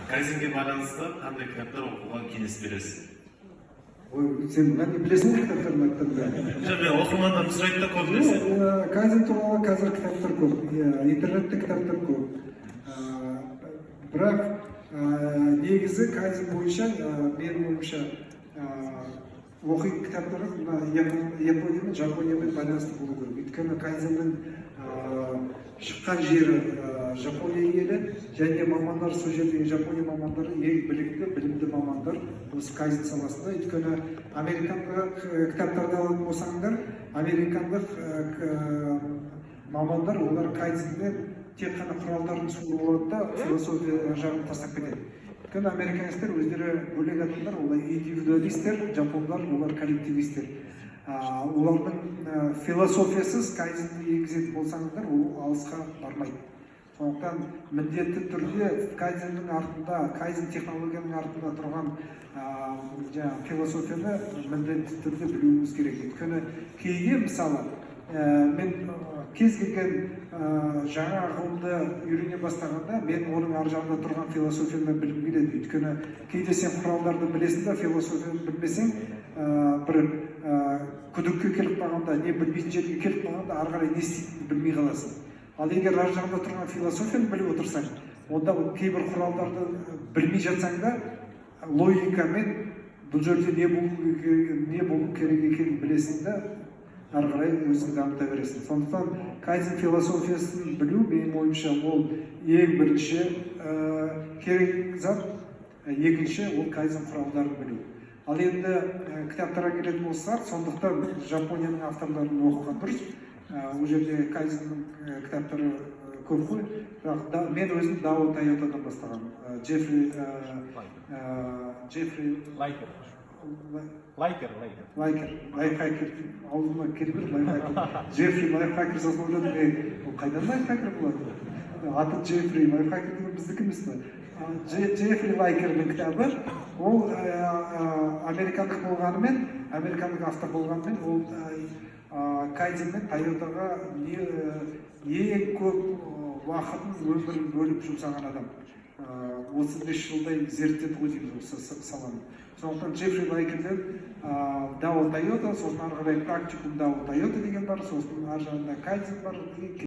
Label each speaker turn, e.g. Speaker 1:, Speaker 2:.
Speaker 1: Кайдзенге байланысты қандай кітаптар оқуға кеңес бересіз?
Speaker 2: Ой, сен мына не білесің ғой кітаптардың аттарын бәрін.
Speaker 1: Жоқ, мен оқырмандарым сұрайды да көбінесе.
Speaker 2: Жоқ, кайдзен туралы қазір кітаптар көп, иә, интернетте кітаптар көп. Бірақ негізі кайдзен бойынша, менің ойымша, оқитын кітаптар мына Япониямен, Жапониямен байланысты болу керек, өйткені кайдзеннің шыққан жері Жапония елі және мамандар сол жердегі Жапония мамандары ең білікті, білімді мамандар осы кайдзен саласында. Өйткені американдық кітаптарды алатын болсаңдар, американдық мамандар, олар кайдзеннен тек қана құралдарын суырып алады да, философия жағын тастап кетеді. Өйткені американецтер өздері бөлек адамдар, олар индивидуалисттер, жапондар олар коллективисттер. Олардың философиясыз кайдзенді енгізетін болсаңыздар, ол алысқа бармайды. Сондықтан міндетті түрде кайдзеннің артында, кайдзен технологияның артында тұрған жаңағы философияны міндетті түрде білуіміз керек. Өйткені кейде, мысалы, мен кез келген жаңа ғылымды үйрене бастағанда, мен оның ар жағында тұрған философияны білгім келеді. Өйткені кейде сен құралдарды білесің да, философияны білмесең, бір күдікке келіп қалғанда, не білмейтін жерге келіп қалғанда, ары қарай не істейтініңді білмей қаласың. Ал егер ар жағында тұрған философияны біліп отырсаң, онда кейбір құралдарды білмей жатсаң да, логикамен бұл жерде не болу керек екенін білесің да, ары қарай өзің дамыта бересің. Сондықтан кайдзен философиясын білу, менің ойымша, ол ең бірінші керек зат. Екінші ол кайдзен құралдарын білу. Ал енді кітаптарға келетін болсақ, сондықтан Жапонияның авторларын оқыған дұрыс. Ол жерде кайдзеннің кітаптары көп қой, бірақ да, мен өзім Дао Тойотадан бастағанмын. Джеффри
Speaker 3: Лайкер. Лайкер, Лайкер.
Speaker 2: Лайкер, лайфхакер, аузыма келе берді лайфхакер. Джеффри лайфхакер. Сосын ойладым: ей, ол қайдан лайфхакер болады, аты Джеффри, лайфхакер деген біздікі емес па? Джеффри Лайкердің кітабы. Ол американдық болғанымен, американдық автор болғанымен, ол кайдзен мен Тойотаға ең көп уақытын, өмірін бөліп жұмсаған адам. 35 жылдай зерттеді ғой дейміз осы саланы. Сондықтан Джеффри Лайкерден Дао Тойота, сосын ары қарай Практикум Дао Тойота деген бар, сосын ар жағында кайдзен бар.